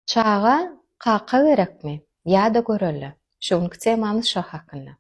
Çaga kaka gerekmi ýa-da görelde? Şu günki temamyz şo hakynda.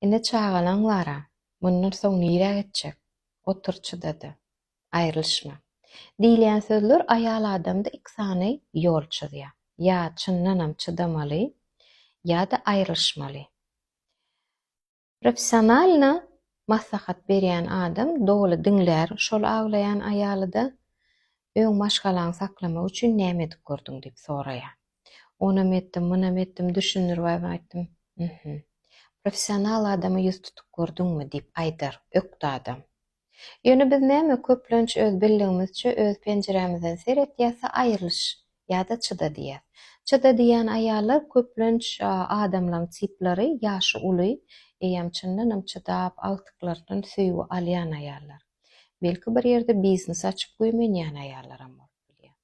Indi çagalaň bar-a, mundan soň nirä gitjek? Otur çyda-da. Aýrylyşma. Diýilýän sözler aýal adamda iki sany ýol çyzýar. Ýa çyndanam çydamaly, ýa-da aýrylyşmaly. Professionalno maslahat berýän adam doly diňlär şol aglaýan aýalyda öň maşgalaňy saklamak üçin näme edip gördüň diýip soraýar. Onam etdim, munam etdim, düşündirip aýtdym. Mhm. Professional adama ýüz tutup gördüňmi diýip aýdar ökde adam. Ýöne biz näme köplenç öz bildigimizçe öz penjirämizden seretýäs-de aýrylyş ýa-da çyda diýýäs. Çyda diýýän aýallar köplenç adamlaň tiplary ýaşy uly, eýýäm çyndanam çydap agtyklaryndan söýgi alýan aýallar. Belki bir ýerde biznes açyp güýmenýän aýallaram bolup bilýär.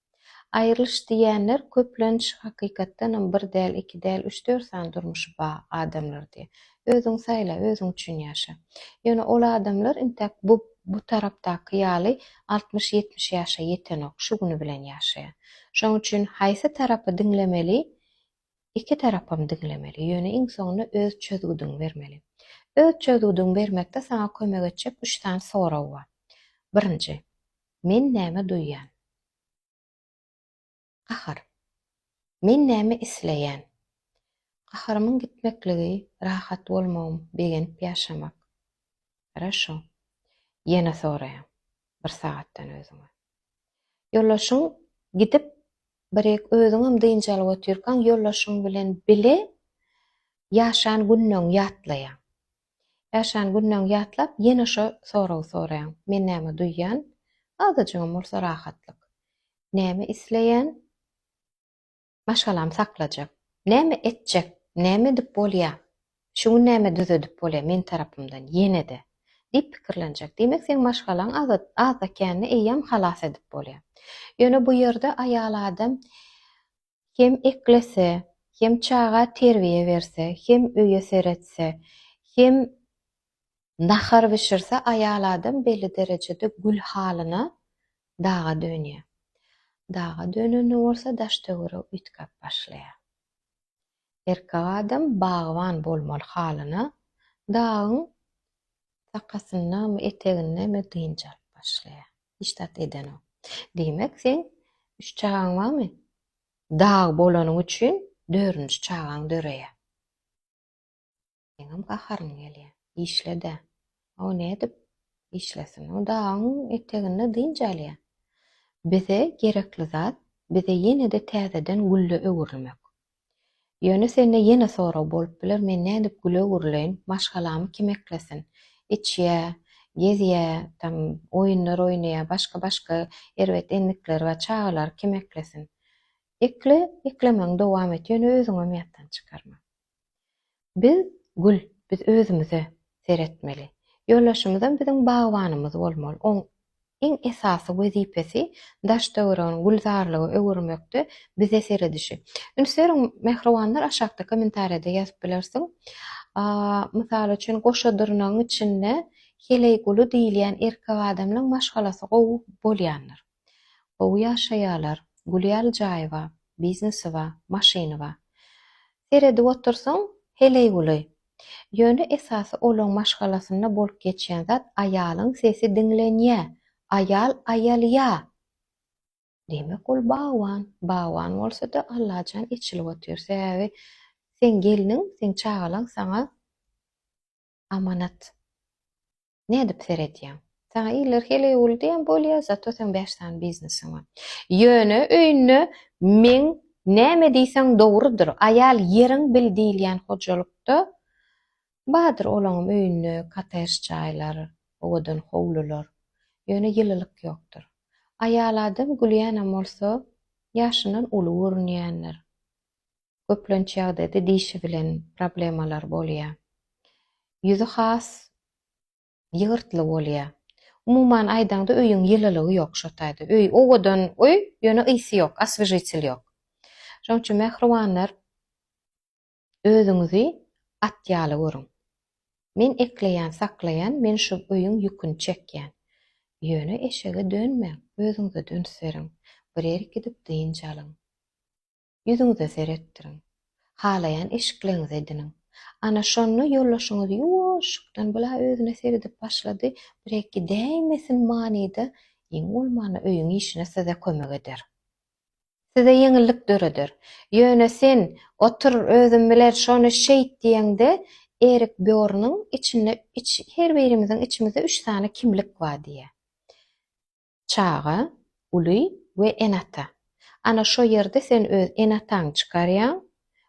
Aýrylyş diýýänler köplenç hakykatdanam bir däl, iki däl, üç-dört sany durmuşy ba adamlar diýýär. Özüň saýla, özüň üçin ýaşa. Ýöne ol adamlar intäk bu bu tarapdaky ýaly altmyş-ýetmiş ýaşa ýetenok, şu güni bilen ýaşaýar. Şoň üçin haýsy tarapy diňlemeli, iki tarapam diňlemeli, ýöne iň soňunda öz çözgüdiňi bermeli. Öz çözgüdiňi bermekde saňa kömek etjek üç sany sorag bar. Birinji, Men näme duýýan? Gahar. Men näme isleýän? Gaharymyň gitmekligi, rahat bolmagym, begenip ýaşamak. Haraşo. Ýene soraýaň. Bir sagatdan özüňe. Ýoldaşyň gidip, bir-ek özüňem dynç alyp otyrkaň, ýoldaşyň bilen bile ýaşan günleňi ýatlaýaň. Ýaşan günleňi ýatlap, ýene şo soragy soraýaň, Men näme duýýan? Azajygam bolsa rahatlyk. Näme isleýän? Maşgalamy saklajak. Näme etjek? Näme edip bolýa? Şu gün näme düzedip bolýa men tarapymdan ýene-de? diýip pikirlenjek. Diýmek, seň maşgalaň azda-kände eýýäm halas edip bolýa. Ýöne bu ýerde aýal adam Hem eklese, hem çaga terbiýe berse, hem öýe seretse, hem nahar bişirse aýal adam belli derejede gül halyna daga dönýär. Daga dönende bolsa daş-töweregi üýtgäp başlaýar. Erkek adam bagban bolmaly halyna dagyň sakasyndamy, etegindemi dynç alyp başlaýar. Hiç zat edenok. Diýmek, seň üç çagaň barmy? Dag bolanyň üçin dördünji çagaň döreýär. Seňem gaharyň gelýär. Işle-dä. O nädip işlesin? O dagyň eteginde dynç alýar. Bize gerekli zat, bize ýene-de täzeden gülle öwrülmek. Ýöne sende ýene sorag bolup biler, men nädip güle öwrüleýin, maşgalamy kim eklesin? Içýä, gezýä, tam oýunlar oýnaýa, başga-başga erbet endikleri bar, çagalary kim eklesin? Ekle, eklemegiňi dowam et, ýöne özüňem ýatdan çykarma. Biz gül, biz özümize seretmeli. Ýoldaşymyzam biziň bagbanymyz bolmaly. Oň iň esasy wezipesi daş-töweregini gülzarlyga öwürmekde bize seredişi. Üns beriň, mähribanlar aşakda kommentariýada ýazyp bilersiň. Mysal üçin, goşa dyrnagyň içinde heleýguly diýilýän erkek adamlaň maşgalasy gowy bolýandyr. Gowy ýaşaýarlar, gül ýaly jaýy bar, biznesi bar, maşyny bar. Seredip otursaň, heleýguly. Ýöne esasy olaň maşgalasynda bolup geçýän zat aýalyň sesi diňlenýä, aýal aýalýa. Diýmek ol bagban, bagban bolsa-da Allajan eçilip otyr. Sebäbi seň gelniň, seň çagalaň saňa amanat. Nädip seredýäň? Saňa iller heleý boldy diýen bolýa, zato seň 5 sany biznesiň bar. Ýöne öýünde meň näme diýseň dogrudyr, aýal ýeriň bil diýilýän hojalykda bardyr olaňam öýünde kotež jaýlar, owadan howlular. Ýöne ýylylyk ýokdur. Aýal adam gülýänem bolsa, ýaşyndan uly görünýändir. Köplenç ýagdaýda dişi bilen problemalar bolýar. Ýüzi has ýygyrtly bolýar. Umuman aýdaňda öýüň ýylylygy ýok şo taýda. Öý owadan öý, ýöne ysy ýok, oswežitel ýok. Şonuň üçin mähribanlar özüňizi at ýaly görüň. Men ekleýän, saklaýan, men şu öýüň ýüküni çekýän. Ýöne eşege dönmäň, özüňize-de üns beriň. Bir ýerik gidip dynç alyň. Ýüzüňize seretdiriň. Halaýan eşikleňizi ediniň. Ana şonda ýoldaşyňyz ýuwaşjykdan bula özüne seredip başlady, birek gidäýmesin manyda, iň bolmanda öýüň işine size kömek eder. Size ýeňillik döreder. Ýöne sen, otur, özüm biler, şony şeýt diýeňde, Erik Býornyň içinde iç, her birimiziň içimizde üç sany kimlik bar diýýär. Çaga, uly we ene-ata. Ana şo ýerde sen öz ene-ataňy çykarýaň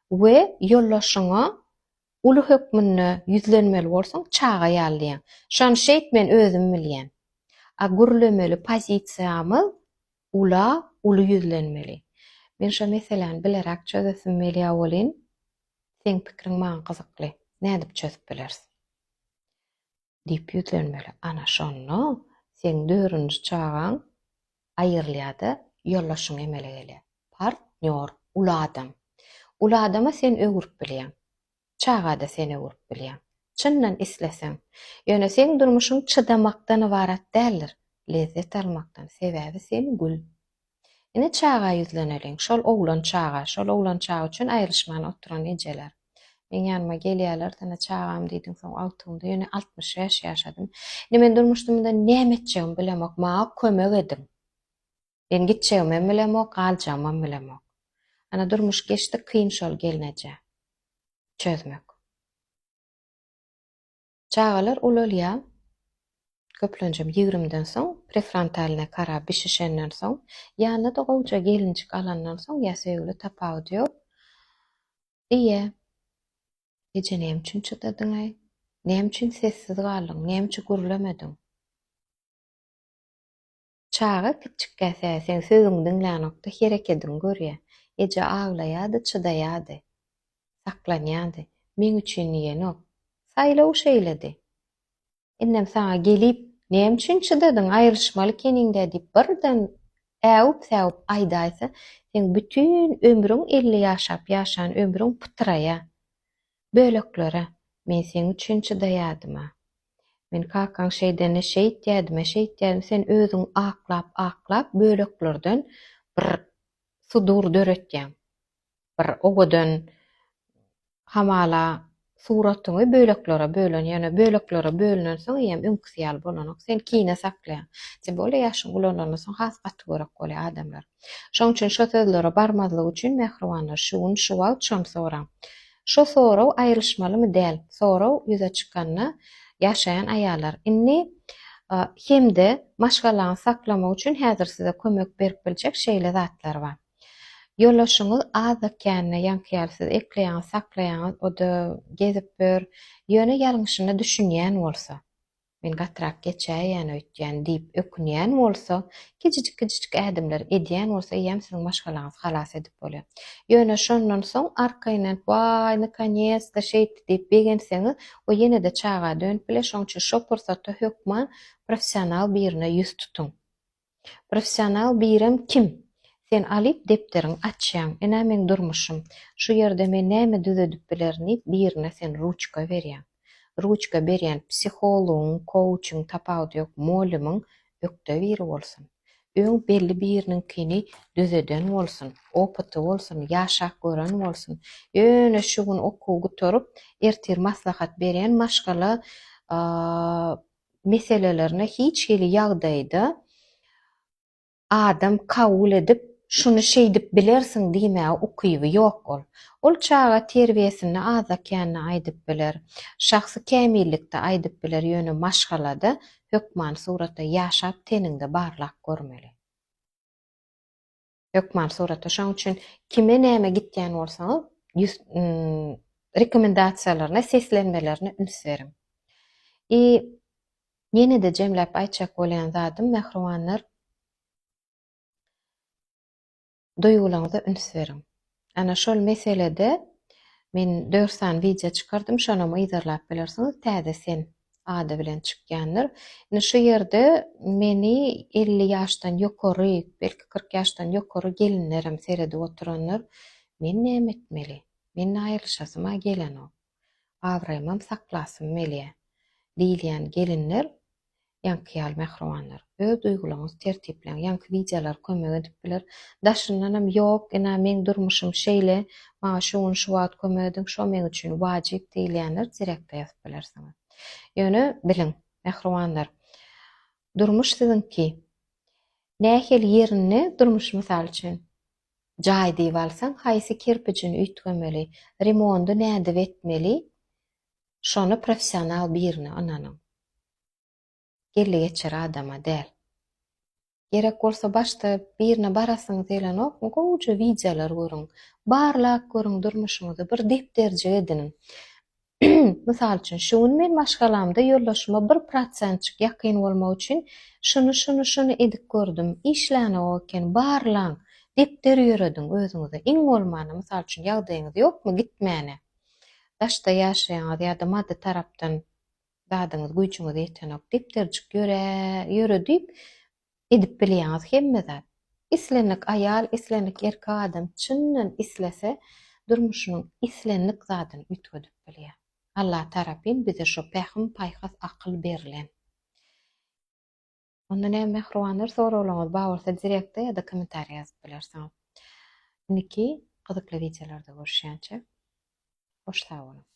we ýoldaşyňa uly hökmünde ýüzlenmeli bolsaň çaga ýaly diýýäň. Şony şeýt men özüm bilýän. A gürlemeli pozisiýamyz ula uly ýüzlenmeli. Men şo meseläni bileräk çözesim gelýär welin, seň pikiriň maňa gyzykly. Nädip çözüp bileris? Diýip ýüzlenmeli. Ana şonda seň dördünji çagaň aýrylýar-da, ýoldaşyň emele gelýär. Partnýor, uly adam. Uly adama sen öwrüp bilýäň. Çaga-da sen öwrüp bilýäň. Çyndan isleseň. Ýöne seň durmuşyň çydamakdan ybarat däldir, lezzet almakdan. Sebäbi sen gül. Ine çaga ýüzleneliň. Şol oglan çaga, şol oglan çaga üçin aýrylyşman oturan ejeler. Meň ýanyma gelýärler, ine çagam diýdiň soň agtygymda ýöne 65 ýaşadym. Indi men durmuşda mundan näme etjegimi bilemok, maňa kömek ediň. Men gitjegimem bilemok, galjagymam bilemok. Ana durmuş geçdi kyn şol gelneje. Çözmek. Çagalar ulalýar. Köplenjem ýigrimden soň, prefrontalnyý kara bişişenden soň, ýanyna-da gowja gelinjik alandan soň ýa söýgüli tapawudy ýok. Diýýä. Eje näme üçin çydadyň-aý? Näme üçin sessiz galdyň? Näme üçin gürlemediň? Çaga kiçjikkä seň sözüňi diňlänokda herekediňi görýä. Eje aglaýady, çydaýady. Saklanýady. Meň üçin diýenok. Saýlaw şeýledi. Indem saňa gelip, näme üçin çydadyň, aýrylyşmaly ekeniň-dä diýip birden äwüp-säwüp aýdaýsa, seň bütin ömrüň 50 ýaşap ýaşan ömrüň pytraýa. Böleklere. Men seň üçin çydaýadym-a. Men kakaň şeýdende şeýtýädim-ä, şeýtýädim, sen özüňi aklap-aklap böleklerden bir sudur döretýäň. Bir owadan hamala suratyňy böleklere bölen, ýöne böleklere bölünensoň eýýäm öňküsi ýaly bolanok. Sen kine saklaýaň. Tem bolýa ýaşyň ulalandan soň has gaty görek bolýar adamlar. Şoň üçin şo sözlere barmazlyk üçin mähribanlar şu gün şu wagt şony soraň. Şo sorag aýrylyşmalymy däl sorag ýüze çykanda ýaşaýan aýallar indi hemde maşgalaňyzy saklamak üçin häzir size kömek berip biljek şeýle zatlar bar. Ýoldaşyňyz azda kände ýaňky ýaly siz ekleýäňiz saklaýaňyz oda gezip ýör ýöne ýalňyşyna düşünýän bolsa. Men gatyrak geçäýýän öýtýän diýip ökünýän bolsa, kiçijik-kiçijik ädimler edýän bolsa eýýäm siziň maşgalaňyzy halas edip bolýar. Ýöne şondan soň arkaýynlanyp waý, nakonec-da şeýtdi diýip begenseňiz, o ýene-de çaga dönüp biler, şonuň üçin şo pursatda hökman professional birine ýüz tutuň. Professional birem kim? Sen alyp depderiňi açýaň, ine meň durmuşym, şu ýerde men näme düzedip bilerin diýip birine sen ruçka berýäň. Ruçka berýän psihologyň, kouçyň tapawudy ýok, molymyň ökde biri bolsun. Öň belli biriniňkini düzeden bolsun, opyty bolsun, ýaşap gören bolsun. Ýöne şu gün okuwy gutaryp, ertir maslahat berýän maşgala meselelerine hiç hili ýagdaýda adam kabul edip, şuny şeýdip bilersiň diýmäge ukyby ýok ol. Ol çaga terbiýesinde azda-kände aýdyp biler, şahsy kämillikde aýdyp biler, ýöne maşgalada hökmany suratda ýaşap teniňde barlap görmeli. Hökman suratda. Şonuň üçin kime näme gitýän bolsaňyz, ýüz rekomendasiýalaryna, seslenmelerine üns beriň. I ýene-de jemläp aýtjak bolýan zadym, mähribanlar, duýgularyňyza üns beriň. Ana şol meselede men dört sany wideo çykardym, şonam yzarlap bilersiňiz. Täze sen ady bilen çykýandyr. Indi şu ýerde meni 50 ýaşdan ýokary, belki 40 ýaşdan ýokary gelinlerem seredip oturandyr. Men näme etmeli? Men aýrylyşasym-a gelenok. Abraýymam saklasym gelýär diýilýän gelinler. Ýaňky ýaly mähribanlar. Öz duýgularyňyzy tertipläň. Ýaňky wideolar kömek edip biler. Daşyndanam ýok, ina meň durmuşym şeýle, maňa şu gün şu wagt kömek ediň, şo meň üçin wajyp diýilýänler direkte ýazyp bilersiňiz. Ýöne biliň, mähribanlar, durmuş siziňki. Nähili ýerinde durmuş mysal üçin jaý diýip alsaň, haýsy kerpijini üýtgemeli, remondy nädip etmeli, şony professional birine ynanyň. Geldi geçer adama däl. Gerek bolsa başda birine barasyňyz gelenokmy gowuja wideolar görüň. Barlap görüň durmuşyňyzy bir depderjik ediniň. Mysal üçin şu gün men maşgalamda ýoldaşyma bir prosentjik ýakyn bolmak üçin şuny şuny şuny edip gördüm işlänok eken barlaň depder ýörediň özüňize iň bolmanda mysal üçin ýagdaýyňyz ýokmy gitmäne daşda ýaşaýaňyz ýa-da maddy tarapdan zadyňyz güýjüňiz ýetenok depderjik ýöre ýöredip edip bilýäňiz hemme zat. Islendik aýal, islendik erkek adam çyndan islese durmuşynyň islendik zadyny üýtgedip bilýär. Allah tarapyn bize şo pähim paýhas akyl berlen. Onda näme mähribanlar soraglaryňyz bar bolsa direktde ýa-da kommentariýa ýazyp bilersiňiz. Indiki gyzykly wideolarda görüşýänçä hoş sag boluň.